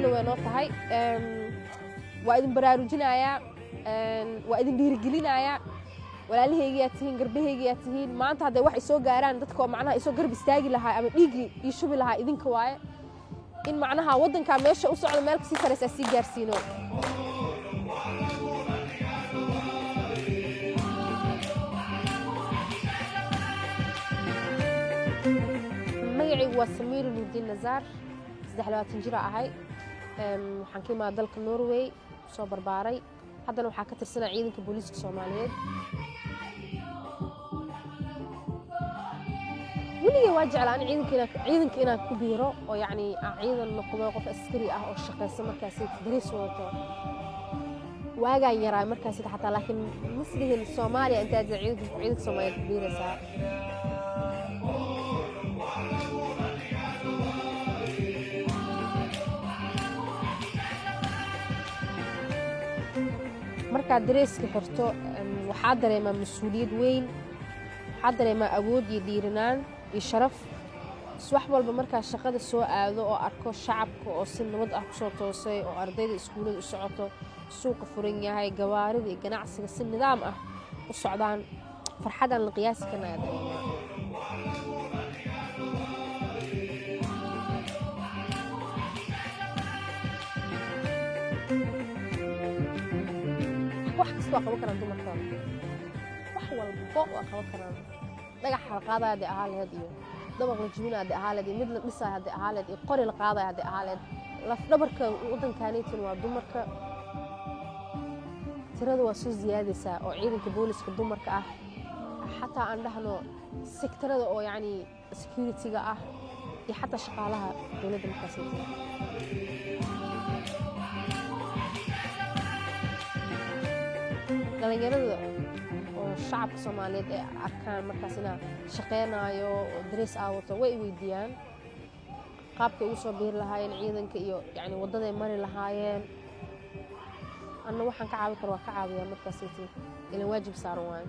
Dhiirigelinna way noo tahay. Waa idin baraarujinayaa, waa idin dhiirigelinayaa. Walaalahaygiyaa tihiin, garbahaygiyaa tihiin. Maanta hadday wax isoo gaaraan, dadka oo macnaha isoo garab istaagi lahaa ama dhiiggii ii shubi lahaa idinka waaye, in macnaha waddankaa meesha u socdo meel kasii saraysa sii gaarsiino. Magacaygu waa Samiir Nuurdiin Nazaar, 23 jira ahay. Waxaan ka imaada dalka Norway, soo barbaaray, haddana waxaa ka tirsanaa Ciidanka Booliiska Soomaaliyeed. Weligay waa jeclaa an ciidanka inaan ku biiro oo yacni aan ciidan noqdo, qof askari ah oo shaqaysa markaasi dariis wadato, waagaan yaraa markaasi xataa. Laakiin maslihin Soomaaliya intaad ciidanka Soomaaliyeed ku biiraysaa. Markaad dareeska xirto, waxaa dareemaa mas-uuliyad weyn, waxaa dareemaa awood iyo dhiiranaan iyo sharaf. Wax walba markaa shaqada soo aado oo arko shacabka oo si nabad ah kusoo toosay, oo ardayda iskuullada u socoto, suuqa furan yahay, gawaarida iyo ganacsiga si nidaam ah u socdaan, farxadaan la qiyaasi karna ayaa dareemaa. Wax kasta waa qaban karaan dumarka, wax walbo waa qaban karaan. Dhagax la qaadaya hadday ahaa laheyd, iyo dabaq la jibinaya hadday ahaa laheyd, iyo mid la dhisaya hadday ahaa laheyd, iyo qori la qaadaya hadday ahaa laheyd, lafdhabarka waddankaanaytan waa dumarka. Tirada waa soo ziyaadaysaa oo ciidanka booliska dumarka ah, xataa aan dhahno sektarada oo yacni security-ga ah, iyo xataa shaqaalaha dowladda markaasayta. Dhalinyarada oo shacabka Soomaaliyeed ee arkaan markaas inaa shaqeynaayo oo darees aa wato, way i weydiiyaan qaabkay ugu soo biiri lahaayeen ciidanka iyo yani waddaday mari lahaayeen. Anna waxaan ka caawin karo waa ka caawiyaa markaasayta, ilan waajib saaran waayo.